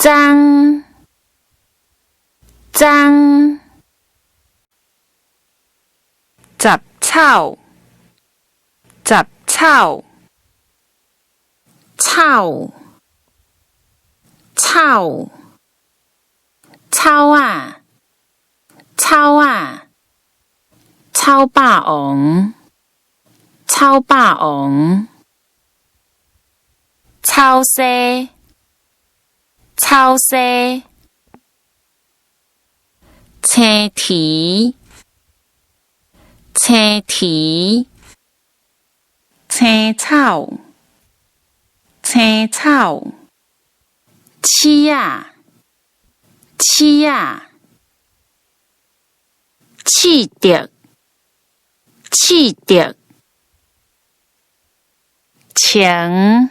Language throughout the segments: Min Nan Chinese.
髒，髒，雜草，雜草，草，草，草仔，草仔，草霸王，草霸王，草西，草西，青提，青提，青草，青草，鼠仔，鼠仔，試著，試著，穿，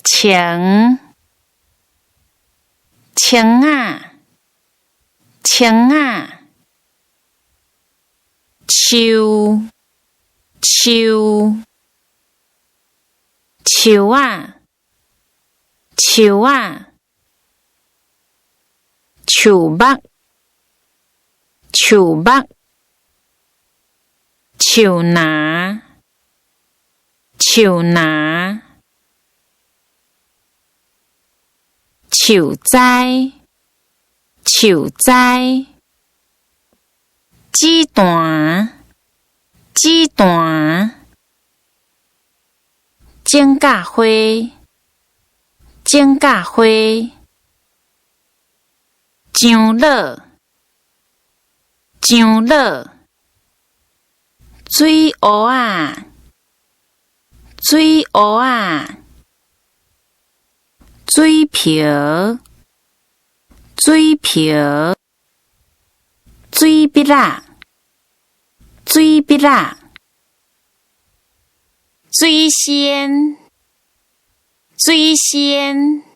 穿，穿仔，穿仔，樹，樹，樹仔，樹仔，樹木，樹木，樹林，樹林，樹栽，樹栽，紫檀，紫檀，指甲花，指甲花，樟腦，樟腦，水烏仔，水烏仔，水瓢，水瓢，水筆仔，水筆仔，水仙，水仙。